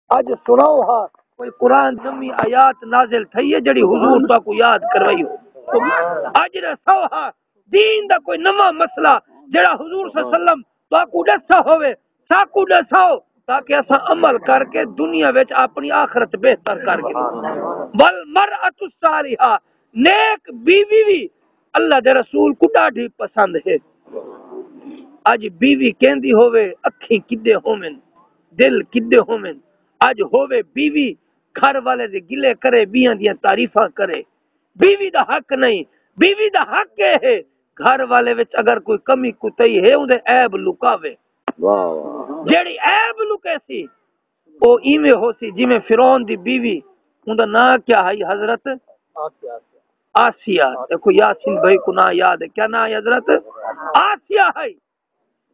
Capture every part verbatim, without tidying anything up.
اج سناؤ ہا، کوئی قرآن نویں آیات نازل تھئی ہے جڑی حضور تہاکوں یاد کروائی ہو؟ اج ݙساؤ ہا، دین دا کوئی نواں مسئلہ جڑا حضور صلی اللہ علیہ وسلم تہاکوں ݙسا ہووے، ساکوں ݙساؤ، تاکہ اساں عمل کر کے دنیا وچ اپݨی آخرت بہتر کر گھنوں۔ والمرأۃ الصالحہ، نیک بیوی وی اللہ دے رسول کوں ݙاڈھی پسند ہے۔ اج بیوی کیندی ہووے، اکھیں کݙے ہوون، دل کݙے ہوون، اج ہووے بیوی، گھر والے دے گلے کرے، ٻیاں دیاں تعریفاں کرے۔ بیوی دا حق نہیں، بیوی دا حق اے ہے، گھر والے وچ اگر کوئی کمی کوتاہی ہے، اوندے عیب لکاوے۔ واہ واہ۔ جیڑھی عیب لکیسی، او ایویں ہوسی جیویں فرعون دی بیوی، اوندا ناں کیا ہئی؟ حضرت آسیہ۔ دیکھو یاسین بھائی کوں ناں یاد ہے، کیا ناں ہے حضرت؟ آسیہ ہئی۔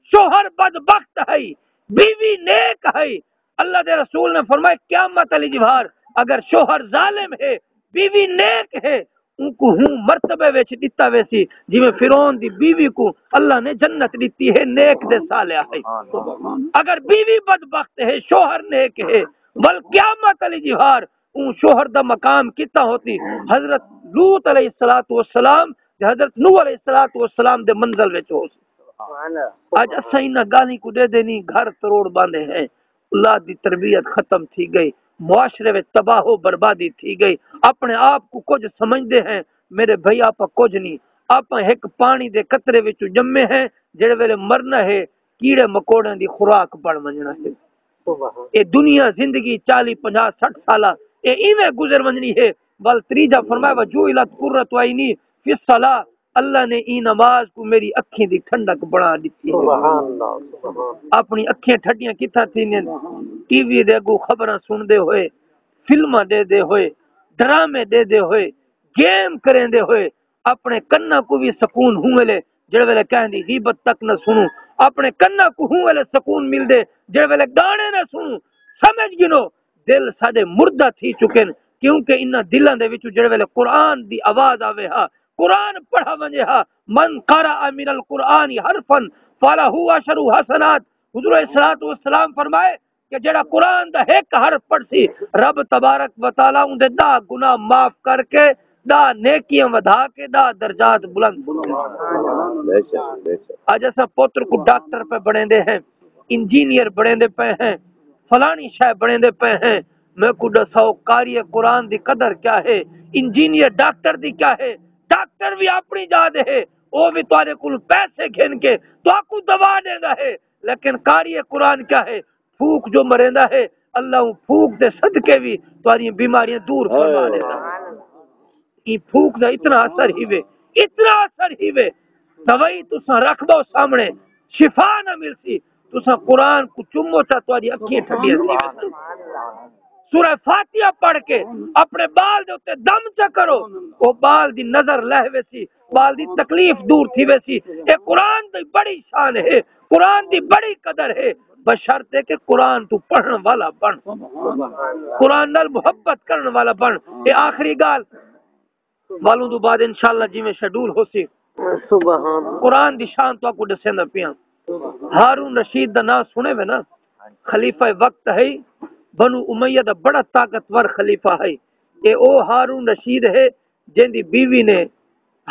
شوہر بدبخت ہئی، بیوی نیک ہئی۔ اللہ دے رسول نے فرمایا، قیامت آلی ݙیہاڑ اگر شوہر ظالم ہے، بیوی نیک ہے، اونکوں ہوں مرتبے وچ ݙتا ویسی جیویں فرعون دی بیوی کوں اللہ نے جنت ݙتی ہے، نیک تے صالحہ ہئی۔ اگر بیوی بدبخت ہے، شوہر نیک ہے، ول قیامت آلی ݙیہاڑ اوں شوہر دا مقام کتھاں ہوسی؟ حضرت لوط علیہ الصلوۃ والسلام تے حضرت نوح علیہ الصلوۃ والسلام دے منزل وچ ہوسی۔ اڄ اساں انہاں ڳالھیں کوں ݙیہدے نی، گھر تروڑ ٻاہندے ہیں، اولاد دی تربیت ختم تھی ڳئی، معاشرے وچ تباہ و بربادی تھی ڳئی، اپݨے آپ کوں کجھ سمجھدے ہیں۔ میݙے بھائی، آپاں کجھ نی، آپاں ہک پاݨی دے قطرے وچوں ڄمے ہیں، جیڑھے ویلے مرݨا ہے، کیڑے مکوڑیاں دی خوراک بݨ ونڄݨا ہے۔ اے دنیا زندگی چالیہہ، پنجاہ، سٹھ سالہ، اے ایویں گزر ونڄݨی ہے۔ ول تریجھا فرمایا، "وجعلت قرۃ عینی فی الصلاۃ"، اللہ نے ایں نماز کوں میری اکھیں دی ٹھنڈک بݨا ݙتی ہے۔ سبحان اللہ، سبحان اللہ۔ اپݨی اکھیں ٹھڈیاں کتھاں تھیندین؟ ٹی وی دے اڳوں خبراں سݨدے ہوئے، فلماں ݙیہدے ہوئے، ڈرامے ݙیہدے ہوئے، گیم کریندے ہوئے، اپݨے کناں کوں وی سکون ہوں ویلے، جیڑھے ویلے کہیں دی غیبت تک نہ سݨوں، اپݨے کناں کوں ہوں ویلے سکون ملدے، جیڑھے ویلے ڳانے نہ سݨوں۔ سمجھ گھنو، دل ساݙے مردہ تھی چکن، کیونکہ انہاں دلاں دے وچوں جیڑھے ویلے قرآن دی آواز آوے ہا، قرآن پڑھا ونڄے ہا، "من قرأ من القرآن حرفا فلہ عشر حسنات"، حضور علیہ الصلوۃ والسلام فرمائے، کہ جیڑھا قرآن دا ہک حرف پڑھسی، رب تبارک و تعالیٰ اوندے ݙاہ گناہ معاف کر کے، ݙاہ نیکیاں ودھا کے، ݙاہ درجات بلند۔ بے شک، بے شک۔ اڄ اساں پتر کوں ڈاکٹر پئے بݨیندے ہیں، انجینئر بݨیندے پئے ہیں، فلانی شے بݨیندے پئے ہیں۔ میکوں ݙساؤ، قاری قرآن دی قدر کیا ہے؟ انجینئر ڈاکٹر دی کیا ہے؟ ڈاکٹر وی اپݨی جاہ تے ہے، او وی تہاݙے کولوں پیسے گھن کے تہاکوں دوا ݙیندا ہے، لیکن قاری قرآن کیا ہے؟ پھوک جو مریندا ہے، اللہ اوں پھوک دے صدقے وی تہاݙیاں بیماریاں دور فرما ݙیندا۔ ایں پھوک دا اتنا اثر ہیوے، اتنا اثر ہیوے، دوائی تساں رکھ ٻہو سامݨے، شفا نہ ملسی، تساں قرآن کوں چمو چا، تہاݙی اکھیں ٹھڈیاں تھی ویسن۔ سورہ فاتحہ پڑھ کے اپݨے ٻال دے اتے دم چا کرو، او ٻال دی نظر لہہ ویسی، ٻال دی تکلیف دور تھی ویسی۔ اے قرآن دی بڑی شان ہے، قرآن دی بڑی قدر ہے، بشرطے کہ قرآن توں پڑھݨ والا بݨ، قرآن نال محبت کرݨ والا بݨ۔ اے آخری ڳالھ، والوں توں بعد انشاءاللہ جیویں شیڈول ہوسی، سبحان اللہ۔ قرآن دی شان تہاکوں ݙسیندا پیاں۔ ہارون رشید دا ناں سݨے وے نا، خلیفہ وقت ہے، بنو امیہ دا بڑا طاقتور خلیفہ ہے۔ اے او ہارون رشید ہے جیندی بیوی نے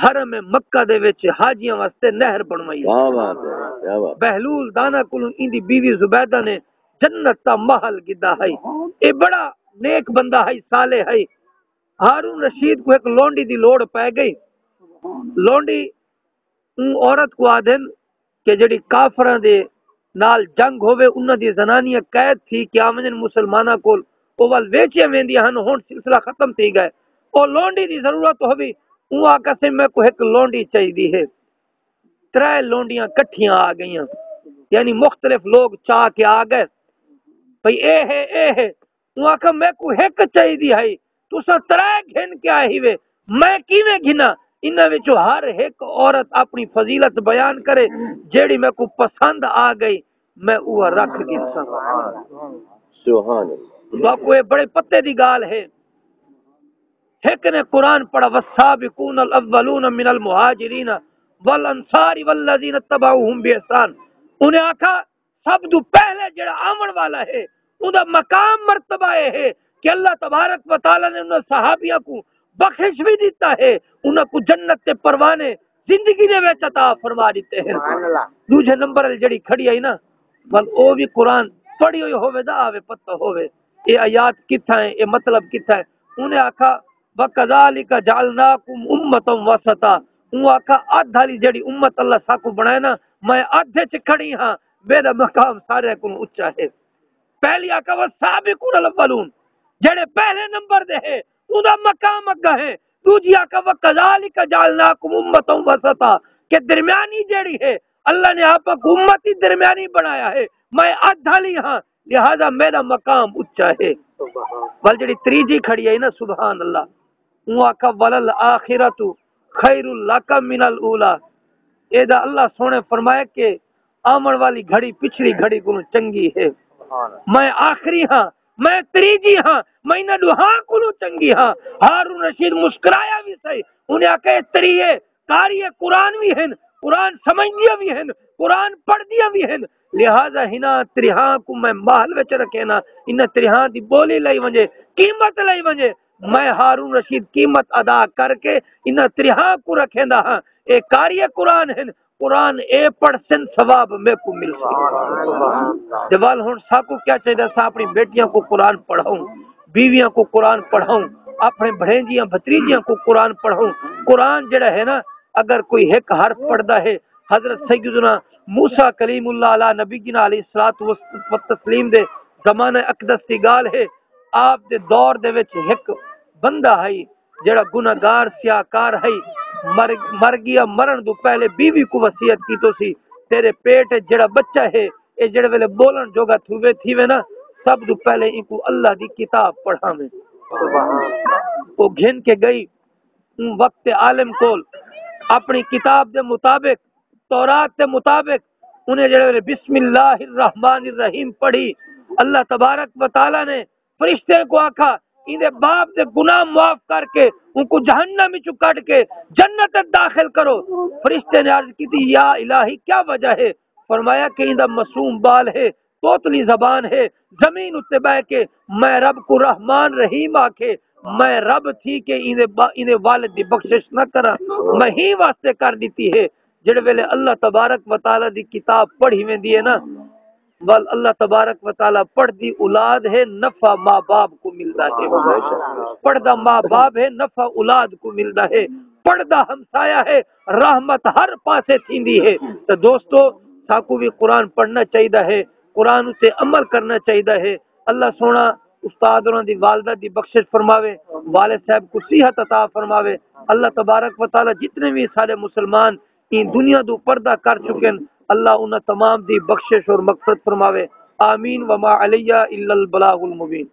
حرم مکہ دے وچ حاجیاں واسطے نہر بݨوائی۔ کیا بات ہے، کیا بات۔ بہلول دانا کولوں ایندی بیوی زبیدہ نے جنت دا محل گھدا ہئی۔ اے بڑا نیک بندہ ہئی، صالح ہئی۔ ہارون رشید کوں ہک لونڈی دی لوڑ پئے ڳئی۔ لونڈی اوں عورت کوں آہدن کہ جیڑھی کافراں دے نال جنگ ہووے، انہاں دی زنانیاں قید تھی کے آ ونڄن مسلماناں کول، او ول ویچیاں ویندیاں ہن۔ ہݨ سلسلہ ختم تھی ڳئے۔ او لونڈی دی ضرورت ہووی، اوں آکھیا سی، میکوں ہک لونڈی چاہیدی ہے۔ ترے لونڈیاں کٹھیاں آ ڳئیاں، یعنی مختلف لوگ چا کے آ ڳئے، بھئی اے ہے، اے ہے۔ اوں آکھیا، میکوں ہک چاہیدی ہئی، تساں ترے گھن کے آئے ہیوے، میں کیویں گھناں؟ انہاں وچوں ہر ہک عورت اپݨی فضیلت بیان کرے، جیڑھی میکوں پسند آ ڳئی، میں اوہا رکھ گھنساں۔ سبحان اللہ۔ تہاکوں اے بڑے پتے دی ڳالھ ہے۔ ہک نے قرآن پڑھا، "والسابقون الاولون من المہاجرین والانصار والذین اتبعوہم باحسان"، انہیں آکھا، سب توں پہلے جیڑھا آوݨ والا ہے، اوندا مقام مرتبہ اے ہے کہ اللہ تبارک و تعالیٰ نے انہاں صحابیاں کو بخش بھی دیتا ہے، انہاں کو جنت تے پروانے زندگی دے وچ عطا فرما دیتے ہیں۔ سبحان اللہ۔ دوجھے نمبر والی جڑی کھڑی آئی نا، ول او بھی قرآن پڑھی ہوئی ہووے دا آوے پتہ ہووے اے آیات کتھاں ہے، اے مطلب کتھاں ہے۔ انہیں آکھا، وَكَذَلِكَ جَعَلْنَاكُمْ أُمَّةً وَسَطًا۔ اوں آکھا، ادھ والی جڑی امت اللہ ساکوں بنائے نا، میں ادھ وچ کھڑی ہاں، میرا مقام سارے کولوں اچا ہے۔ پہلی آکھا، وَالسَّابِقُونَ الْأَوَّلُونَ، جڑے پہلے نمبر دے ہے، اوندا مقام اگا ہے۔ دوجھی آکھا، وَكَذَلِكَ جَعَلْنَاكُمْ أُمَّةً وَسَطًا، کہ درمیانی جڑی ہے، اللہ نے آپ کو امت ہی درمیانی بنایا ہے۔ میں ادھ والی ہاں، لہذا میرا مقام اچا ہے۔ ول جڑی تریجھی کھڑی ہے نا، سبحان اللہ، اوں آکھا، وَلَلْآخِرَةُ خَيْرٌ لَكَ مِنَ الْأُولَىٰ۔ اے دا اللہ سونے فرمایا کہ آون والی گھڑی پچھلی گھڑی کولوں چنگی ہے۔ میں آخری ہاں، میں تریجھی ہاں، میں انہاں ݙوہاں کولوں چنگی ہاں۔ ہارون رشید مسکرایا بھی صحیح، انہیں آکھیا، اے تریے قاری قرآن بھی ہن، قرآن سمجھدیاں بھی ہن، قرآن پڑھدیاں بھی ہن، لہذا ہناں تریہاں کو میں محل وچ رکھے نا، انہاں تریہاں دی بولی لئی ونجے، قیمت لئی ونجے۔ میں ہارون رشید قیمت ادا کر کے انہاں تریہاں کو رکھیندا ہاں۔ اے قاری قرآن ہن، قرآن اے پڑھسن، ثواب میکوں ملسی۔ تے ول ہݨ ساکوں کیا چاہیدا؟ اساں اپݨی بیٹیاں کوں قرآن پڑھاؤں، بیویاں کوں قرآن پڑھاؤں، اپݨے بھݨیجیاں بھتریجیاں کوں قرآن پڑھاؤں۔ قرآن جڑا ہے نا، اگر کوئی ہک حرف پڑھدا ہے، حضرت سیدنا موسیٰ کلیم اللہ علی نبینا علیہ الصلوۃ والتسلیم دے زمانہ اقدس دی ڳالھ ہے، آپ دے دور دے وچ ہک بندہ ہئی جڑا گناہگار سیاہ کار ہئی، مر، مر ڳیا، مرݨ توں پہلے بیوی کوں وصیت کیتو سی، تیرے پیٹ وچ جڑا بچہ ہے، اے جڑے ویلے ٻولݨ جوڳا تھیوے، تھیوے نا، سب توں پہلے اینکوں اللہ دی کتاب پڑھاویں۔ او گھن کے ڳئی، اوں وقت عالم کول اپݨی کتاب دے مطابق، تورات دے مطابق، انہیں جڑے ویلے بسم اللہ الرحمن الرحیم پڑھی، اللہ تبارک و تعالیٰ نے فرشتے کوں آکھا، ایندے باپ دے گناہ معاف کر کے اونکوں جہنم وچوں کڈھ کے جنت وچ داخل کرو۔ فرشتے نے عرض کیتی، یا الٰہی، کیا وجہ ہے؟ فرمایا کہ ایندا معصوم بال ہے، توتلی زبان ہے، زمین اتے ٻہہ کے میں رب کوں رحمان رحیم آکھے، میں رب تھی کے ایندے با، ایندے والد دی بخشش نہ کراں، میں ہی واسطے کر ݙتی ہے۔ جڑے ویلے اللہ تبارک و تعالیٰ دی کتاب پڑھی ویندی ہے نا، ول اللہ تبارک و تعالیٰ پڑھدی اولاد ہے، نفع ماں باپ کو ملدا ہے۔ پڑھدا ماں باپ ہے، نفع اولاد کو ملدا ہے۔ پڑھدا ہمسایہ ہے، رحمت ہر پاسے تھیندی ہے۔ تے دوستو، ساکوں بھی قرآن پڑھنا چاہیدا ہے، قرآن اتے عمل کرنا چاہیدا ہے۔ اللہ سوہݨا استاد ہوراں دی والدہ دی بخشش فرماوے، والد صاحب کوں صحت عطا فرماوے۔ اللہ تبارک و تعالیٰ جتنے بھی سارے مسلمان ایں دنیا توں پردہ کر چکن، اللہ انہاں تمام دی بخشش اور مغفرت فرماوے۔ آمین۔ وما علیہ الا البلاغ المبین۔